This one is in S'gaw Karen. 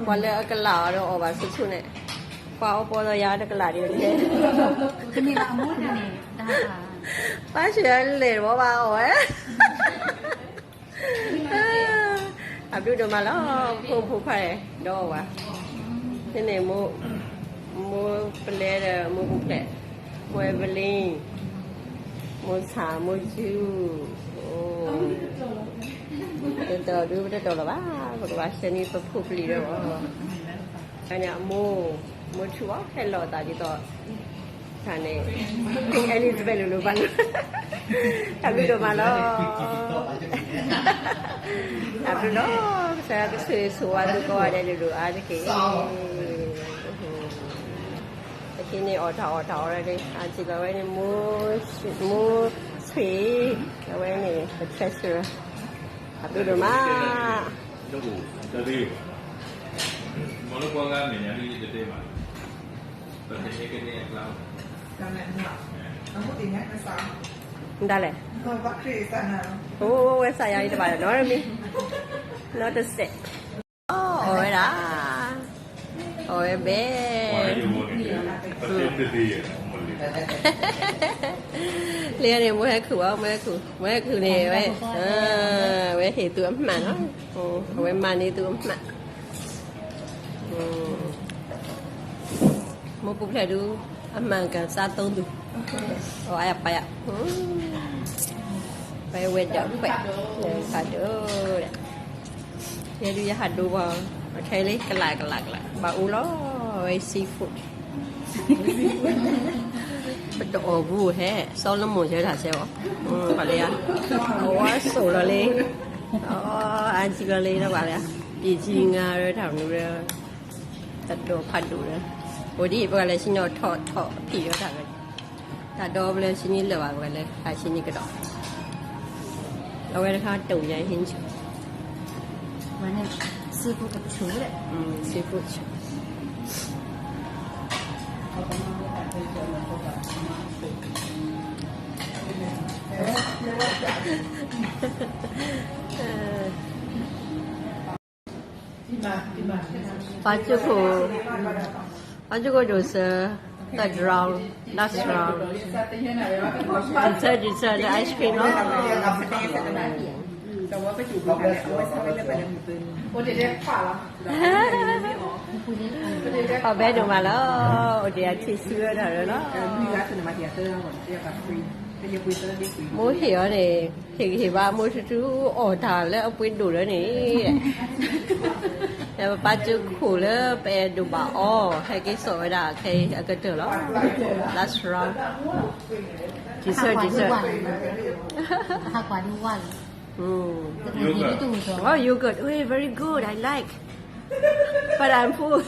ပှၤလၢအကလးအီၤဒီးအီၣ်ဘၣ်ဆူၣ်ဆူၣ်န့ၣ်, ပှၤအီပီသီယါတကလးဒ်လဲၣ်, ပၢ်ဆှၢလဲၤတဘီဘၣ်အီၣ်ဝဲ, အဘျုးဒိၣ်မးလီၤ, ဖိမုၣ်ဖိခွါဒီးအီၣ်ဝဲ, ဖဲန့ၣ် မိၢ်ပလဲဒီးမိၢ်ပူၤဖျဲး, မိၢ်အဲဘလံ, မိၢ်ဆၣ်, မိၢ်စု, တတီၤဒုပတတီၤလၢၤဘၣ်, ပကဘၣ်ဆှၢန့ၢ်ပဖိပလံၤဒီး, န့ၣ်အမိၢ်, မိၢ်ထူအီၤဟဲလီၤအသးဒ်သိး န့ၣ်, Queen Elizabeth လိၤလိၤဘၣ်လိၤ, တၢ်ဘျုးဒိၣ်မးလီၤ, တၢ်ဘျုးလီၤ, ကစၢ်ယွၤကဆိၣ်ဂ့ၤဆိၣ်ဝါသုကိးဂၤဒဲးလိၤလိၤအါတက့ၢ်. အဃိန့ၣ်အီၣ်တၢ်အီၣ်တၢ်အီဒၣ်န့ၣ် အစံးလီၤဝဲန့ၣ် မိၢ်, မိၢ်ဆံး, အဝဲန့ၣ် ပ treasurer, တၢ်ဘျုးဒိၣ်မး, မ့ၢ်လၢပှၤဂၤမဲာ်ညါန့ၣ် ယတတဲဘၣ်, ပတဲကန့ၢ်အကျါ, မတၤလဲၣ်, အိၣ်ဝဲစးယၤအံၤတဘၣ်ဒီး နီတမံၤ, နီတစဲး, အီၣ်ဝဲဒၣ်, အီၣ်ဝဲဘဲ လၢန့ၣ် မိၢ်ဟဲခုၣ်ဘၣ်, မိၢ်ဟဲခုၣ်, မိၢ်ဟဲခုၣ်န့ၣ်ဝဲ, ဝဲဟ့ၣ်သုအမှတ်လီၤ, အဝဲမၤန့ၢ်သုအမှတ်, မိၢ်ပူၤဖျဲးဒုး အမှတ်ကစၢ်သိသူ, အီၣ်အါယၤပာ်ယၤ, ပဝဲဒၣ်ခွဲး, ဖးဒိၣ်ဒီး ယဲဒုးယဟးဒိဘၣ်, အခဲလၢကလးကလးကလး ဘၣ်အူလီၤဝဲ seafood, ပတအီၣ်ဘူးဟဲ စီၤလမုၣ်ဆၢတၢ်ဆဲးဘၣ်, ပှၤလၢယၤ, အဝဲစိာ်လီၤလံ, အအါကံလီၤလံ ဒီးပှၤလၢယၤ, ပံာ်ကံငါရၢတၢ်မနုၤရၢ တဒိးဖးဒိၣ်လၢ, အိၣ်ဒ်အံၤ ပှၤလၢဆံနံၣ်ထီၣ်ထီၣ်ဖံးဝဲတၢ်ဝဲ, တၢ်ဒီဘျၢဆံနံၣ်လၢာ်ဘၣ် ပှၤလၢဟးဆံနံၣ်ကဒီး, အဝဲတခါတိၢ်ညါဟံၣ်, seafood ကဆူၣ်, seafood ဆူၣ် ပာ်ကၠိခိၣ်, ပာ်ကၠိခိၣ်ဒိၣ်စၢၤ, third round, last round, dessert, dessert လၢ ice cream လီၤ, အီၣ်ဘဲဒိၣ်မးလီၤ, အိၣ်ဒံးအထံဆူဝဲဒၣ်လၢလီၤ, မိၢ်ဟ့ၣ်အီၤန့ၣ်, ဟ့ၣ်ဂံၢ်ဟ့ၣ်ဘါမိၢ်ထူထူအီၣ်တၢ်လၢအပှ့ၤဒိၣ်လၢန့ၣ်, ပာ်ကၠိခိၣ်လၢပအဲၣ်ဒိးဘၣ်အီၤ ဟဲက့ၤစိာ်ဝဲဒၣ်ခဲအံၤအကတၢၢ်လီၤ, last round, dessert, dessert, ဟးကွၢ်ဒုးဝါလီၤ, ဟးကွၢ်ဒုးဝါလီၤ, oh, yogurt, oh, very good, I like, but I'm full.